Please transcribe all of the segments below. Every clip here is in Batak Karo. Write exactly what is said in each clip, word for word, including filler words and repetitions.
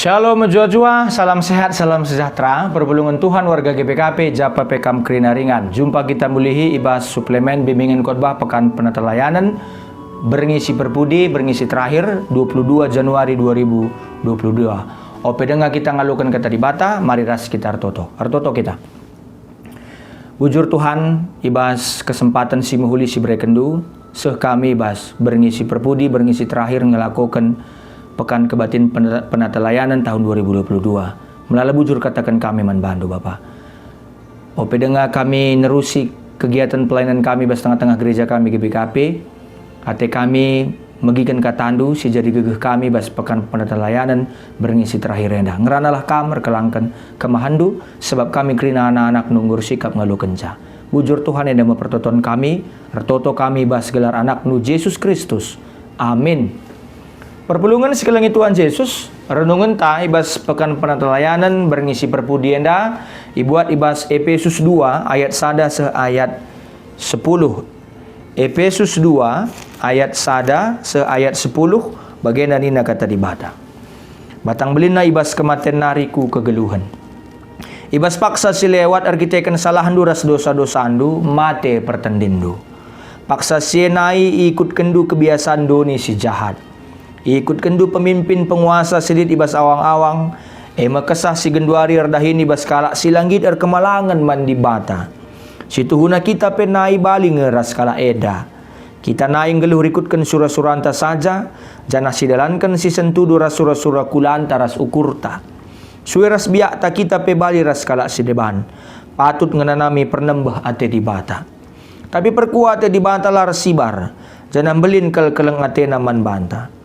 Shalom mejuah-juah, salam sehat, salam sejahtera. Perpulungen Tuhan, warga G B K P, japa pe kam kerina ringan. Jumpa kita mulihi i bas suplemen bimbingen khotbah Pekan Penatalayanen, berngi si perpudi, berngi si terakhir, dua puluh dua Januari dua ribu dua puluh dua. Ope denga kita ngaloken Kata Dibata, mari ras kita ertoto. Ertoto kita. Bujur Tuhan, i bas kesempaten si mehuli si berekenNdu, seh kami i bas berngi si perpudi, berngi si terakhir ngelakoken Pekan Kebaktin Pena-, Penatalayanen tahun dua ribu dua puluh dua. Melala bujur kataken kami man bandu, Bapa. Ope denga kami nerusi kegiatan pelayanan kami bas tengah-tengah gereja kami G B K P, ate kami megiken katandu si jadi gegeh kami bas Pekan Penatalayanen berngi si terakhir enda. Ngeranalah kam erkelangken kemahenNdu, sebab kami kerina anak-anakNdu enggo ersikap ngalokenca. Bujur Tuhan, enda me pertoton kami, ertoto kami bas gelar AnakNdu Jesus Kristus. Amin. Perpulungen si kelengi Tuhan Jesus, renungenta i bas Pekan Penatalayanen berngi si perpudi enda ibuat i bas Epesus dua ayat sada seh ayat sepuluh. Epesus dua ayat sada seh ayat sepuluh, bagenda nina Kata Dibata, "Batang belinna i bas kematen nari ku kegeluhen. I bas paksa si lewat erkiteken salahndu ras dosa-dosandu, mate pertendinndu. Paksa si e nai iikutkenndu kebiasan doni si jahat. Iikutkenndu pemimpin penguasa si lit i bas awang-awang, e me kesah si genduari erdahin i bas kalak si la nggit erkemalangen man Dibata. Situhuna kita pe nai bali nge ras kalak enda. Kita nai nggeluh rikutken sura-suranta saja, janah sidalanken si sentudu ras sura-sura kulanta ras ukurta. Sue ras biakta kita pe bali ras kalak si deban. Patut ngenanami pernembeh ate Dibata. Tapi perkuah ate Dibata la ersibar, janah mbelin kal keleng atena man banta.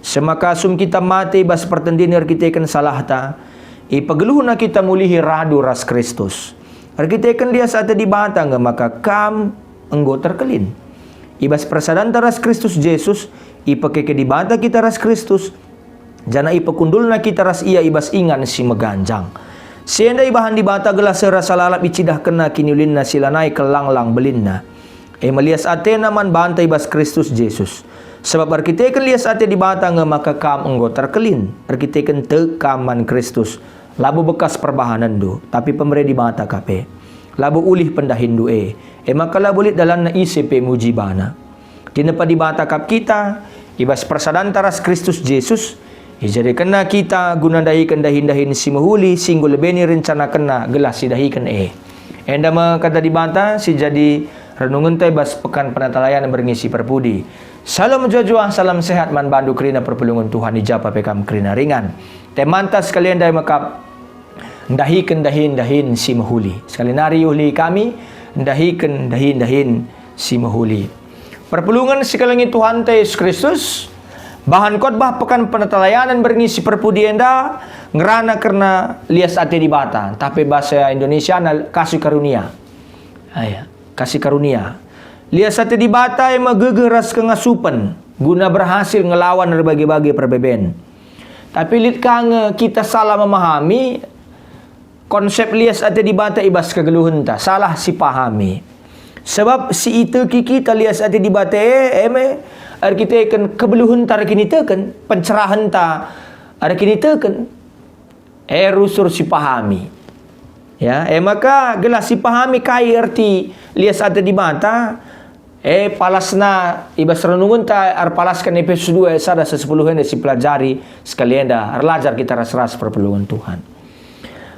Semaka asum kita mate i bas pertendin erkiteken salahta, ipegeluhna kita mulihi radu ras Kristus. Erkiteken lias ate Dibata nge maka kam enggo terkelin. I bas persadanta ras Kristus Jesus, ipekeke Dibata kita ras Kristus, janah ipekundulna kita ras Ia i bas ingan si meganjang. Si enda ibahan Dibata gelah seh rasa lalap icidahkenNa kiniulinNa si lanai kal lang-lang belinna. E me lias ateNa man banta i bas Kristus Jesus. Sabap erkiteken lias ate Dibata nge maka kam enggo terkelin, erkiteken tek kam man Kristus. Labo bekas perbahanenndu, tapi pemere Dibata ka pe. Labo ulih pendahinndu e, e maka labo lit dalanna ise pe muji bana. Tinepa Dibata kap kita, i bas persadanta ras Kristus Jesus, ijadikenNa kita guna ndahiken dahin-dahin si mehuli si enggo lebeni rencanakenNa gelah sidahiken e. Enda me Kata Dibata si jadi renungenta i bas Pekan Penatalayanen berngi si perpudi. Salam mejuah-juah, salam sehat man bandu kerina perpulungen Tuhan i japa pe kam kerina ringan. Temanta sekali enda e me kap ndahiken dahin-dahin si mehuli. Sekali nari iulihi kami, ndahiken dahin-dahin si mehuli. Perpulungen si kelengi Tuhanta Jesus Kristus, bahan khotbah Pekan Penatalayanen berngi si perpudi enda ngerana kerna lias ate Dibata, ntah pe bahasa Indonesiana kasih karunia. Ah, ya, kasih karunia. Lias ate Dibata e me gegeh ras kengasupen guna berhasil ngelawan erbage-bage perbeben. Tapi lit ka nge kita salah memahami konsep lias ate Dibata i bas kegeluhenta, salah sipahami. Sebab si iteki kita lias ate Dibata e, e me erkiteken kebeluhenta erkiniteken, pencerahenta erkiniteken, e rusur sipahami. Ya, e maka gelah sipahami kai erti lias ate Dibata, e palasna i bas renungenta erpalasken Epesus dua ayat sada seh sepuluh enda sipelajari sekali enda, erlajar kita ras-ras perpulungen Tuhan.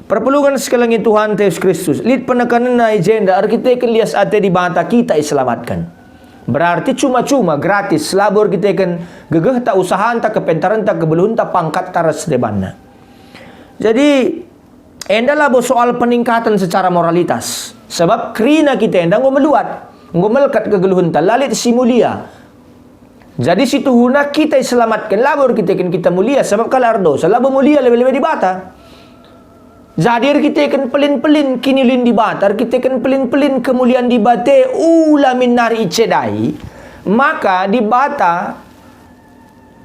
Perpulungen si kelengi Tuhanta Jesus Kristus, lit penekenenna i jenda erkiteken lias ate Dibata kita iselamatken. Berarti cuma-cuma, gratis, labo erkiteken gegehta, usahanta, kepentarenta, kebeluhenta, pangkatta ras debanna. Jadi, enda labo soal peningkatan secara moralitas. Sebab kerina kita enda enggo meluat, enggo melekat kegeluhenta, la lit si mulia. Jadi situhuna kita iselamatken labo erkiteken kita mulia, sebab kalak erdosa labo mulia lebe-lebe Dibata. Jadi erkiteken pelin-pelin kiniulin Dibata, erkiteken pelin-pelin kemulian Dibata ula min nari icedai, maka Dibata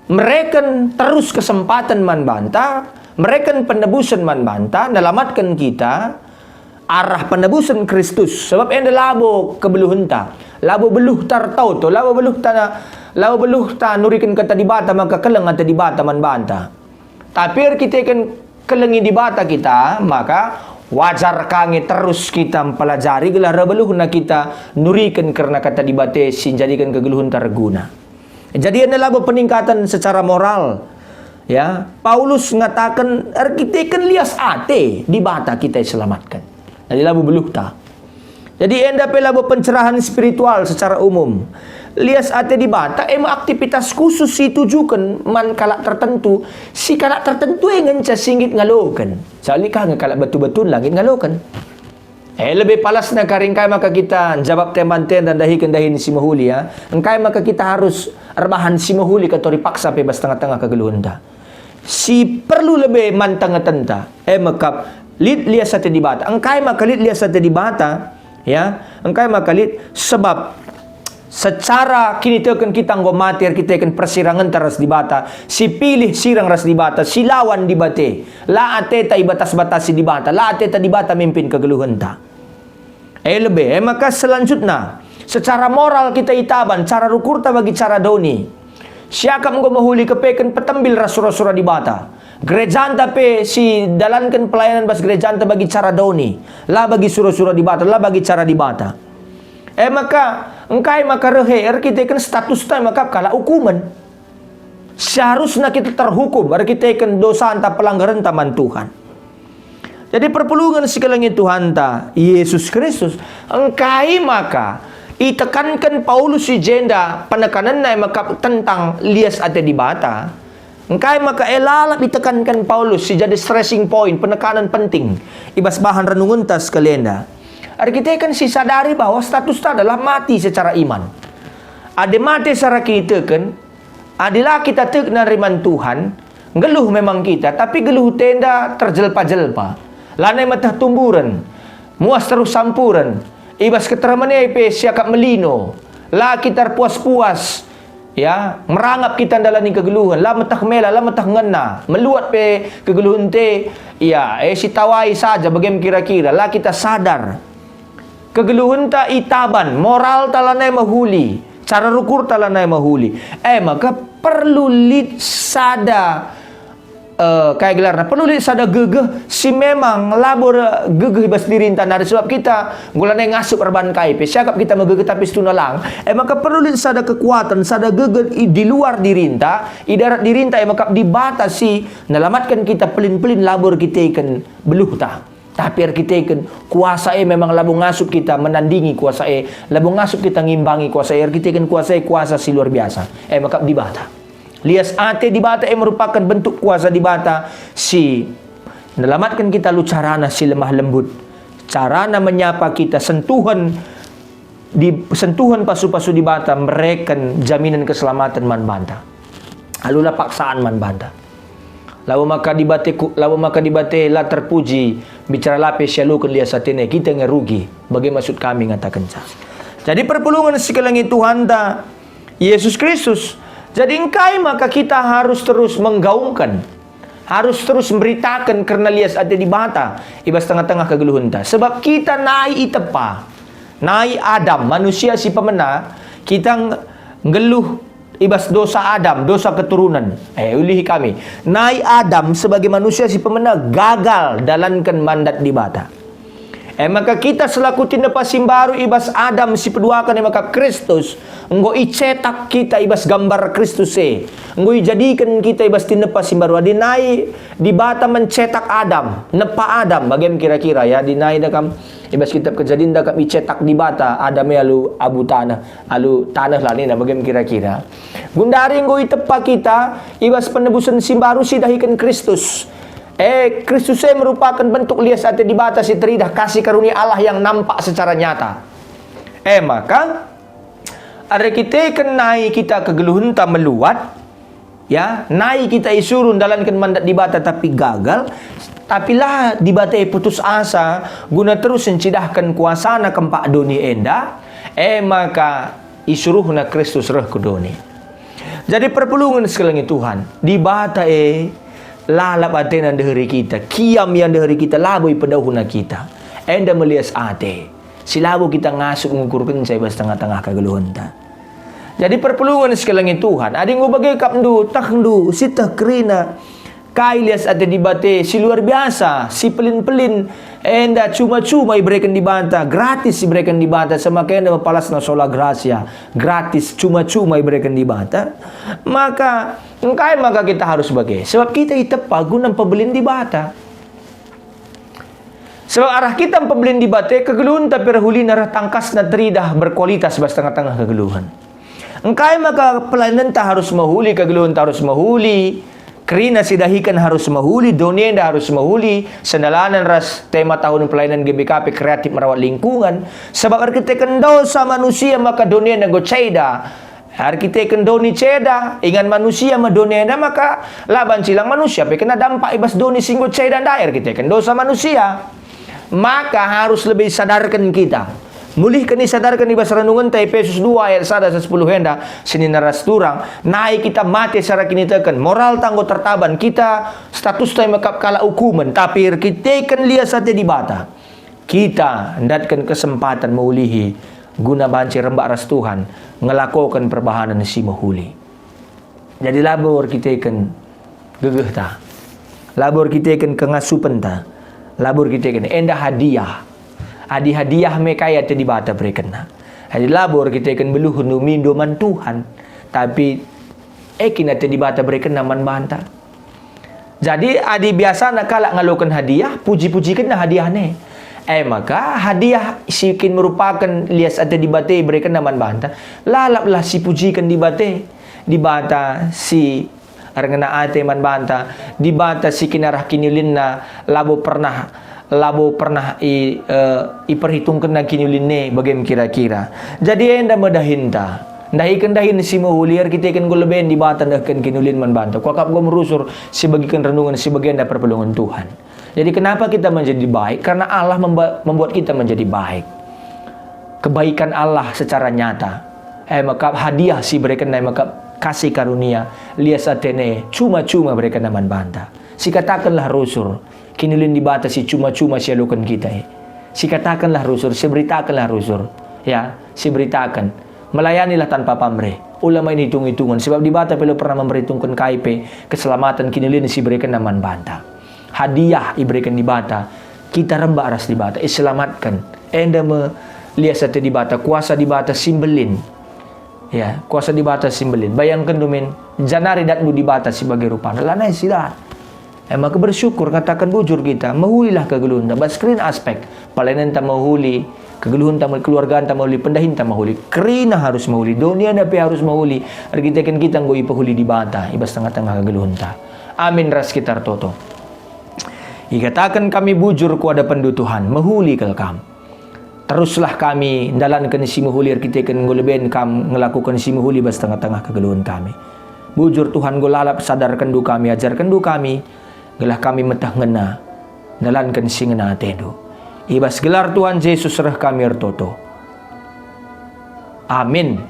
mereken terus kesempaten man banta, mereken penebusen man banta, nelamatken kita arah penebusen Kristus. Sebab enda labo kebeluhenta, labo beluhta ertoto, labo beluhta, labo beluhta nuriken Kata Dibata maka keleng ate Dibata man banta. Tapi erkiteken kelengi Dibata kita, maka wajar ka nge terus kita mpelajari gelah erbeluhna kita nuriken kerna Kata Dibata si njadiken kegeluhenta erguna. Jadi enda labo peningkatan secara moral. Ya, Paulus ngataken erkiteken lias ate Dibata kita iselamatken. Jadi labo beluhta. Jadi enda pe labo pencerahan spiritual secara umum. Lias ate Dibata e me aktivitas khusus si itujuken man kalak tertentu, si kalak tertentu e ngenca si nggit ngaloken. Sali ka nge kalak betu-betun la nggit ngaloken. E, lebe palasna kari engkai maka kita njabap temanta enda ndahiken dahin si mehuli, ya? Engkai maka kita harus erbahan si mehuli katori paksa pe bas tengah-tengah kegeluhenta? Si perlu lebe man tengetenta, e mekap lit lias ate Dibata. Engkai maka lit lias ate Dibata? Ya, engkai maka lit? Sebab secara kiniteken kita enggo mate erkiteken persirangenta ras Dibata, si pilih sirang ras Dibata, si lawan Dibata. La ateta ibatas-batasi Dibata, la ateta Dibata mimpin kegeluhenta. E lebe, e maka selanjutna, secara moral kita itaban, cara rukurta bagi cara doni. Siakap enggo mehuli kepeken petembil ras sura-sura Dibata. Gerejanta pe si dalanken pelayanan bas gerejanta bagi cara doni, la bagi sura-sura Dibata, la bagi cara Dibata. E maka, engkai maka rehe erkiteken statusta e maka kalak ukumen. Seharusna kita terhukum erkiteken dosanta, pelanggarenta man Tuhan. Jadi perpulungen si kelengi Tuhanta, Yesus Kristus, engkai maka itekanken Paulus i jenda penekanenna e maka tentang lias ate Dibata? Engkai maka e lalap itekanken Paulus si jadi stressing point, penekanen penting i bas bahan renungenta sekali enda? Erkiteken si sadari bahwa statusta adalah mati secara iman. Adi mate secara kiniteken, adi la kita tek nari man Tuhan, nggeluh memang kita, tapi geluhta enda terjelpa-jelpa. Lanai meteh tumburen, muas teruh sampuren, i bas keteremen e pe siakap melino, la kita erpuas-puas, ya, merangap kita ndalani kegeluhen, la meteh mela, la meteh ngena, meluat pe kegeluhenta, ya, e sitawai saja bage me kira-kira, la kita sadar. Kegeluhenta itaban, moralta lanai mehuli, cara rukurta lanai mehuli. E maka perlu lit sada, eh, kai gelarna, perlu lit sada gegeh si memang labo er-, gegeh i bas dirinta nari, sebab kita enggo lanai ngasup erbahan kai pe, siakap kita megegeh tapi situhuna lang. E maka perlu lit sada kekuatan, sada gegeh i, di luar dirinta, i darat dirinta, e maka Dibata si nelamatken kita pelin-pelin labo erkiteken beluhta. Tapi erkiteken kuasa e memang labo ngasup kita menandingi kuasa e, labo ngasup kita ngimbangi kuasa e, erkiteken kuasa e kuasa si luar biasa. E maka Dibata. Lias ate Dibata e merupaken bentuk kuasa Dibata si nelamatken kita alu carana si lemah lembut. Carana menyapa kita sentuhen di sentuhen pasu-pasu Dibata mereken jaminen keselamaten man banta. Alu la paksaan man banta. Labo maka Dibata ku-, labo maka Dibata la terpuji, bicara la pe sialoken lias atena, kita nge rugi. Bage maksud kami ngatakenca. Jadi perpulungen si kelengi Tuhanta, Yesus Kristus. Jadi engkai maka kita harus terus menggaungken, harus terus mberitaken kerna lias ate Dibata i bas tengah-tengah kegeluhenta? Sebab kita nai itepa, nai Adam, manusia si pemena, kita ng-, nggeluh i bas dosa Adam, dosa keturunan. Eh, ulihi kami. Nai Adam sebagai manusia si pemena gagal dalanken mandat Dibata. E maka kita selaku tinepa si mbaru i bas Adam si peduaken, e maka Kristus, enggo icetak kita i bas gambar Kristus e. Enggo ijadiken kita i bas tinepa si mbaru. Adi nai Dibata mencetak Adam, nepa Adam, bage me kira-kira, ya, adi nai da kam i bas kitab Kejadin da kam icetak Dibata Adam e alu abu taneh, alu taneh la nina, bage me kira-kira. Gundari enggo itepa kita i bas penebusen si mbaru si dahiken Kristus. E, Kristus e merupaken bentuk lias ate Dibata si teridah, kasih karunia Allah yang nampak secara nyata. E maka, erkiteken nai kita kegeluhenta meluat, ya, nai kita isuruh ndalanken mandat Dibata tapi gagal, tapi la Dibata e putus asa guna terus ncidahken kuasana kempak doni enda, e maka isuruhna Kristus reh ku doni. Jadi perpulungen si kelengi Tuhan, Dibata e lalap atena ndeheri kita, kiam ia ndeheri kita, labo ipedauhna kita. Enda me lias ate, si labo kita ngasup ngukurkenca i bas tengah-tengah kegeluhenta. Jadi perpulungen si kelengi Tuhan, adi enggo bage kap ndu, tehndu, sieteh kerina, Kai lias ate Dibata si luar biasa, si pelin-pelin, enda cuma-cuma ibereken Dibata, gratis ibereken Dibata, sama kenda me palasna sola gratia, gratis, cuma-cuma ibereken Dibata. Maka, engkai maka kita harus bage? Sebab kita itepa guna mpebelin Dibata. Sebab arah kita mpebelin Dibata, kegeluhenta pe reh ulina reh tangkasna teridah berkualitas bas tengah-tengah kegeluhen. Engkai maka pelayanenta harus mehuli, kegeluhenta harus mehuli, kerina si dahiken harus mehuli, doni enda harus mehuli, sendalan ras tema tahun pelayanan G B K P kreatif merawat lingkungan, sebab erkiteken dosa manusia maka doni enda enggo ceda. Erkiteken doni ceda, ingan manusia me doni enda, maka la banci lang manusia pe kena dampak i bas doni si enggo ceda ndai erkiteken dosa manusia. Maka harus lebih sadarken kita. Mulihken isadarken i bas renungenta Epesus dua ayat sada asa sepuluh enda, senina ras turang, nai kita mate secara kiniteken, moralta enggo tertaban, kita statusta mekap kalak ukumen, tapi erkiteken lias ate Dibata, kita ndatken kesempaten meulihi guna banci rembak ras Tuhan, ngelakoken perbahanen si mehuli. Jadi labo erkiteken gegehta, labo erkiteken kengasupenta, labo erkiteken enda hadiah. Adi hadiah me kai ate Dibata berekenna. Jadi labo erkiteken beluhen umindo man Tuhan, tapi e kin ate Dibata berekenna man banta. Jadi, adi biasana kalak ngaloken hadiah, puji-pujikenna hadiahna e. E maka, hadiah si kin merupaken lias ate Dibata iberekenna man banta, lalaplah sipujiken Dibata, Dibata si erngena ate man banta, Dibata si kin arah kiniulinna labo pernah labo pernah i, eh, iperhitungkenna kiniulin e bage me kira-kira. Jadi enda me dahinta. Ndahiken dahin si mehuli erkiteken enggo leben Dibata nehken kiniulin man banta. Kuakap enggo merusur si bagiken renungen si bagenda perpulungen Tuhan. Jadi kenapa kita menjadi baik? Karena Allah memba-, membuat kita menjadi baik. Kebaikan Allah secara nyata. E maka hadiah si iberekenna, e maka kasih karunia, lias atena, cuma-cuma iberekenna man banta. Sikatakenlah rusur. Kiniulin Dibata si cuma-cuma si ialoken kita e. Sikatakenlah rusur, siberitakenlah rusur. Ya, siberitaken. Melayanilah tanpa pamrih. Ula main hitung-hitungen, sebab Dibata pe la pernah memperhitungken kai pe keselamatan kiniulin si iberekenna man banta. Hadiah ibereken Dibata, kita rembak ras Dibata, iselamatken. Enda me lias ate Dibata, kuasa Dibata si mbelin. Ya, kuasa Dibata si mbelin. Bayangkenndu min, janari datndu Dibata si bage rupana, lanai si dat. E maka bersyukur, kataken bujur kita, mehulilah kegeluhenta, bas kerina aspek, pelayanenta mehuli, kegeluhenta mehuli, keluarganta mehuli, pendahinta mehuli, kerina harus mehuli, doni enda pe harus mehuli, erkiteken kita enggo ipehuli Dibata, i bas tengah-tengah kegeluhenta. Amin ras kita ertoto. Ikataken kami bujur ku adapenndu Tuhan, mehuli kal Kam. Teruslah kami ndalanken si mehuli erkiteken enggo leben Kam ngelakoken si mehuli bas tengah-tengah kegeluhen kami. Bujur Tuhan, enggo lalap sadarkenndu kami, ajarkenndu kami, gelah kami meteh ngena, ndalanken si ngena atendu. I bas gelar Tuhan Jesus reh kami ertoto. Amin.